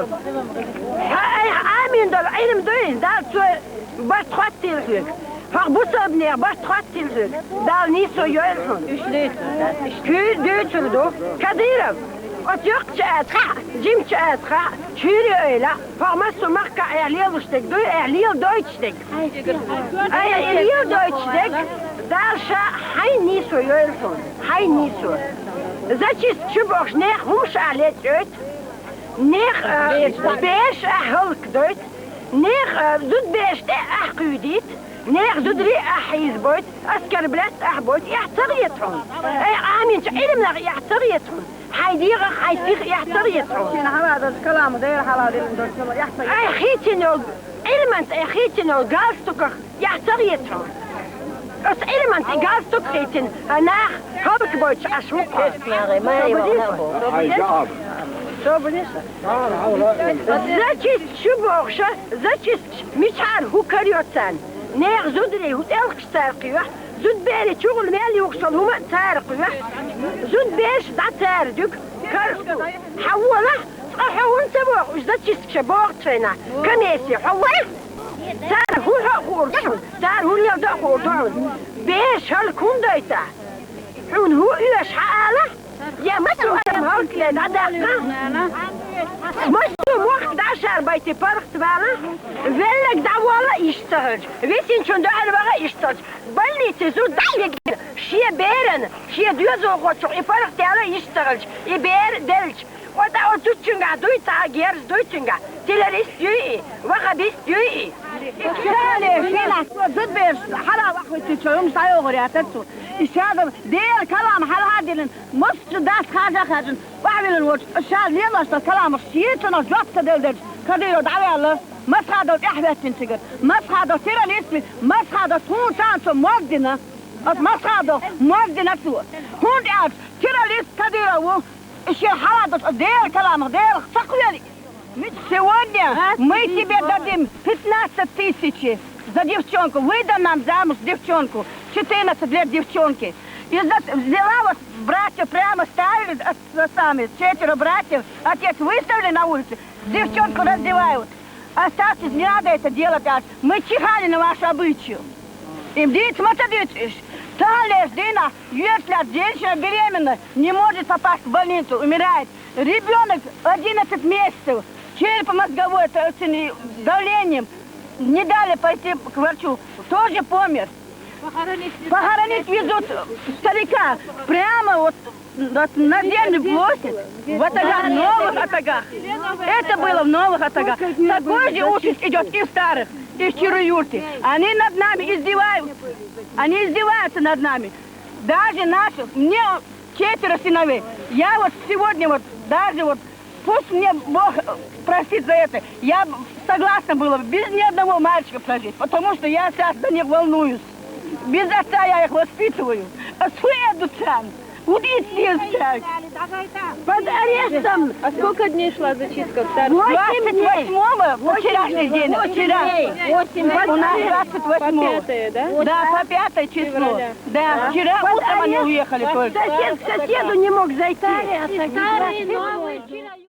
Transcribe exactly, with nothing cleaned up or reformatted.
Хьа, айхьа Ӏамийна долу Ӏилма дуй, Дала цо барт хоттийла хьоьга. Хьох бусалбанех барт хоттийла хьоьга. Дала нийсо йойла хьуна. Куьйга дуьйцур ду. Кадыров, оцу йоккхачу ацахь, жимачу ацахь, чуьйре ойла, хьох массо а махкахь айхьа лелош дерг дуй, айхьа леладойтуш дерг. Айхьа и леладойтуш дерг, Дала ша хьайна нийсо йойла хьуна. Хьайна нийсо. Зачистка шу бохуш, нехан хӀумаш ахь лечкъойту. Нехан, а, бераш ахь хӀаллакдойту, нехан, а, зудабераш тӀе ахь кхуьйдийта, нехан зударий ахь хьийзабойту, оскорблять ахь бойту, эхь ца хета хьуна? Айхьа Ӏамийначу Ӏилманах эхь ца хета хьуна? Хьайн дегӀах, хьайн стихах эхь ца хета хьуна? Шена хьаладаза калам дера хьаладиллина долчунах эхь ца хета. Айхьа хийцина йолу Ӏилманца, айхьа хийцина йолу галстуках эхь ца хета хьуна? Оцу Ӏилманца и галстук хийцина, а нах хӀаллакбойтуш Ӏаш ву-кх хьо. Со буьллий сан? Со буьллий сан? Зачистка шу бохуш, зачисткаш мичахьара хӀу карайо царна? Нехан зударий хӀу тӀелхаш цара кхоьхьу, зудаберийн чухула мел юхуш йолу хӀума а цара кхоьхьу, зудабераш дӀа цара дуьгу, карзахь. Хьан волахь, цкъа хьо хӀунда ца вогӀу уьш зачисткаша бохучу хенахь, комиссия, хьо валахь? Цара хӀун хьо а хуур ду хьуна, цара хӀун леладо а хуур ду хьуна. Бераш хӀаллак хӀунда дойту ахь? Хьуна хӀун оьшу хьан алахь? Я массо а адам хӀаллакдеш дӀадаккха? Массо а мохк дӀа а шарбайта паргӀат валахь? Велларг дӀаволла иштта ца хилча, висинчун дуьхьал ваха иштта ца хилча, больнице зуда дӀа а вигира, шен берана, шен доьзалхочух и паргӀат яла иштта ца хилча, и бер делча, КӀо тӀе оцу зудчуьнгахь дуй цхьа герз дуй цуьнгахь? Террорист юй и? Ваххабист юй и? Исале шина цо зудабераш хьалха вахвиттичо хӀумаш дӀайохур яцара цо. И шадара Делан калам хьалха а диллина, массо а дас хажа а хаьржина, охьавиллина волчу ша лелош долу каламах шеца жоп ца делла дерчу Кадыров дӀаваьлла, Масхадов тӀаьхьахӀоьттина цигара. Масхадов террорист ву, Масхадов тхуна царна цо моза дина. Оцу Масхадов моза дина цо. ХӀунда аьлча террорист Кадыров ву. И шен хьала долчу Делан каламах Делах ца кхоьлу. Сегодня мы тебе дадим пятнадцать тысяч за девчонку. Выдай нам замуж девчонку. Четырнадцать лет девчонки. И зна-, взяла вот братьев прямо ставили, э, самые, четверо братьев. Отец выставили на улице. Девчонку раздевают. Оставьтесь, не надо это делать, говорит. Мы чихали на вашу обычаю. Им дийца ма ца дуьйцу уьш. Цхьана леш дийнахь, если женщина беременна, не может попасть в больницу, умирает. Ребёнок одиннадцать месяцев, черепно-мозговое, то есть, э, давлением, не дали пойти к врачу, тоже помер. Похоронить везут старика прямо вот на, на землю бросить, в отагах, новых отагах. Это было в новых отагах. Такой же участь идёт и в старых, и в Чируюрте. Они над нами издеваются. Они издеваются над нами. Даже наши, мне четверо сыновей. Я вот сегодня вот, даже вот, пусть мне Бог простит за это, я б-, согласна была без ни одного мальчика прожить, потому что я сейчас за них волнуюсь. Без отца я их воспитываю. А с хуя дуцан? Удит дезцан. Под арестом. А сколько дней шла зачистка? Восемь дней. Двадцать восьмого, вчерашний день, вчера. Восемь дней. У нас двадцать восьмого. По пятое, да? Да, по пятое число. Февраля. Да, вчера утром они уехали только. Сосед к соседу не мог зайти. Старый, новый.